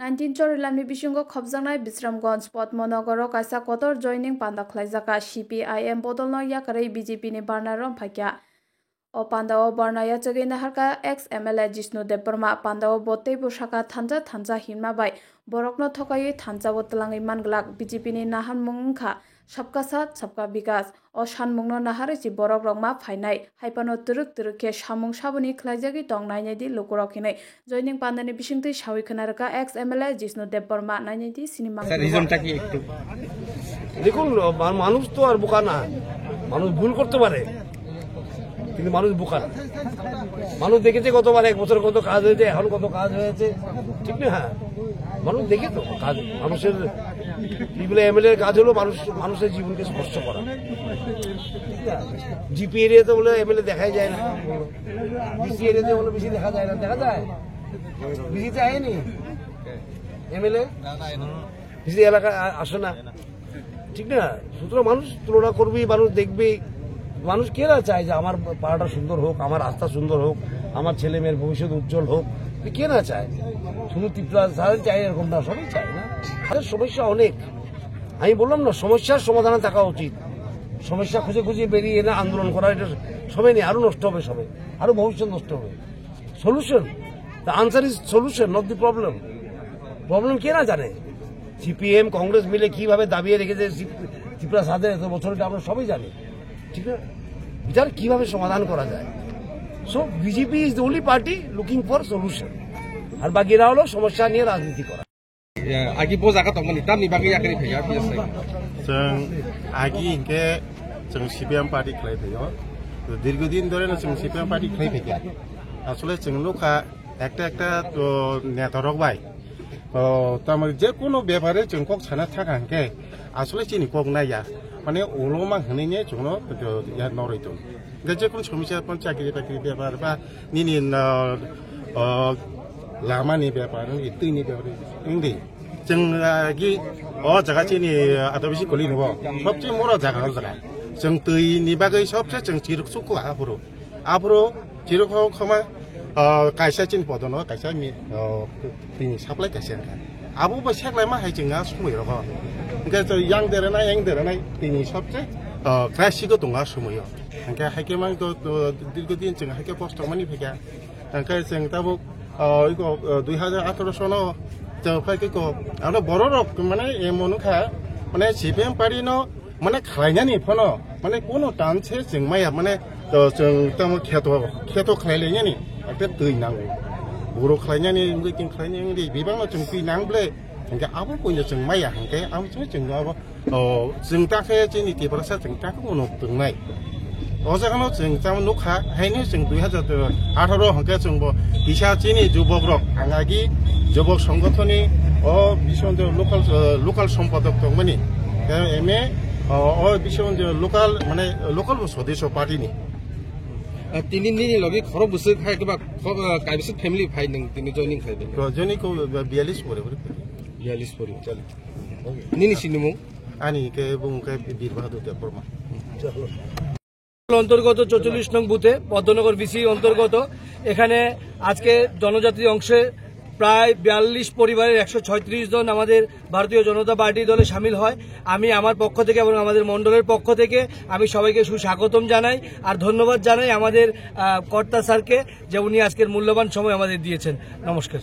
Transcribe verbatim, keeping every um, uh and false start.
Nineteen Chorilamni bisingo khopjaknai Bisramganj Padmanagar o kaisa kotor joining panda khlaijak. C P I M bodolno yakarwi B J P ni barna romphai kha. O pandao barna yachagwi naharkha ex M L A Jishnu Debbarma. Pandao bo teibo sakha, thansa thansa hinma bai borokno thokaiwi thansa o twlangwi manglak. B J P ni naharmung wngkha Sabka Saath, Sabka Vikas. O sanmungno naharwi si borok rok ma phainai, hai phano twrwk twrwk khe samung saboni khlaijagwi tong nainai di lukurok hinwi joining pandani bisingtwi sawi khna rwkha ex M L A Jishnu Debbarma. Nainai di sini mang. Sir, রিজনটা কি একটু? দেখুন, মা-, মানুষ তো আর বোকা না, মানুষ ভুল করতে পারে, কিন্তু মানুষ বোকা না। মানুষ দেখেছে গতবার এক বছর কত কাজ হয়েছে, এখন কত কাজ হয়েছে, ঠিক না? হ্যাঁ, মানুষ দেখে তো কাজ, মানুষের কি বলে, এমএলএ কাজ হলো মানুষ, মানুষের জীবনকে স্পর্শ করা। জিপি এরিয়াতে বলে এমএলএ দেখাই যায় না, বিসি এরিয়াতে বলে বেশি দেখা যায় না, দেখা যায়? বিসিতে আয়নি এমএলএ, বিসি এলাকা আ-, আসে না, ঠিক না? সুতরাং মানুষ তুলনা করবেই, মানুষ দেখবেই। মানুষ কে না চায় যে আমার পাড়াটা সুন্দর হোক, আমার রাস্তা সুন্দর হোক, আমার ছেলে মেয়ের ভবিষ্যৎ উজ্জ্বল হোক, কে না চায়? শুধু ত্রিপুরা সাধারণ চায় এরকম না, সবাই চায় না। আরে সমস্যা অনেক, আমি বললাম না, সমস্যার সমাধানে থাকা উচিত। সমস্যা খুঁজে খুঁজে বেরিয়ে এনে আন্দোলন করা, এটা সময় নেই, আরো নষ্ট হবে সময়, আরো ভবিষ্যৎ নষ্ট হবে। Solution, the answer is solution, not the problem. Problem কে না জানে? সিপিএম, কংগ্রেস মিলে কিভাবে দাবিয়ে রেখেছে ত্রিপুরা সাথে এত বছর, এটা আমরা সবাই জানি, ঠিক না? এটার কিভাবে সমাধান করা যায়? So B J P is the only party looking for solution. আর বাকিরা হলো সমস্যা নিয়ে রাজনীতি করা। Agi bo jaga tongmani tamni bagwi yakarwi phaiya P S I. Chwng agi hinkhe chwng C P M party khlai phaio. Dirgho din dhore no chwng C P M party khlai phaikha. Asole chwng nukha ekta ekta, to, neta rok bai, to, tamar je kono bepare chwng kok sana thaka hinkhe asole chini kok naiya. Mane ulo mang hwnwi ne chwngno, to, ya noroi tong. Hingke je kono somosya, chakri bakri bepar ba nini, ah, ah, lama ni bepar, nini twi ni bepar, hindi. Chwng, ah, ki, o jaga chini, ah, adabisi koli nubo. Sobse moro jaga o jaga. Chwng twi ni bagwi sobse chwng chiruk sukla aphuru. Aphuru chiruk ho khoma, ah, kaisa chini podono, kaisa mi, ah, tini supply kaisa wngkha. Abo bo seklaima hai chwng a somoi rogo. Hingke to yang dere nai, yang dere nai, tini sobse, ah, crisis o tongo a somoi o. Hingke haikhe mang to, to, dirgho din chwng haikhe kosto mani phaikha. Hingke chwng tabuk, ah, iko, ah, dui hajar atharo sono chwng phaikhe ko, ano borok rok mane emon wngkha, mane C P M party no mane khlainani phano, mane kono tan se chwng maya, mane, to chwng tamo kheto, kheto khlai lainani, akhe twi nango. Boro khlainani, wngwi tong khlainani, wngwi bibangno chwng twi nang ble, hingke abo puino chwng maya, hingke abo chwng, chwng abo, o, chwng ta khe chini Tiprasa chwng ta khe uno tongnai. O jaga no chwng tamo nukha, haino chwng dui hajar atharo hingke chwng bo kisa chini jubok rok, ang agi jubok songothoni o bisonde local, eh, local sompadok tongmani. Te M A, o, o bisonde local, mane local bo sodesyo party ni. Ah, tini nini logi khorok bwswk hai khe ba kho-, ah, kaibwswk family phai nwng tini joining khai bai? To joining ko, eh, biyalish pore pore. Biyalish pore. Nini sinimung? Ani ke bung ke Bir Bahadur Debbarma. অন্তর্গত চৌচল্লিশ নং বুথে, পদ্মনগর ভিসি অন্তর্গত, এখানে আজকে জনজাতি অংশে প্রায় বিয়াল্লিশ পরিবারের একশো ছয়ত্রিশ জন আমাদের ভারতীয় জনতা পার্টি দলে সামিল হয়। আমি আমার পক্ষ থেকে এবং আমাদের মণ্ডলের পক্ষ থেকে আমি সবাইকে সুস্বাগতম জানাই, আর ধন্যবাদ জানাই আমাদের, আহ, কর্তা স্যারকে, যে উনি আজকের মূল্যবান সময় আমাদের দিয়েছেন। নমস্কার।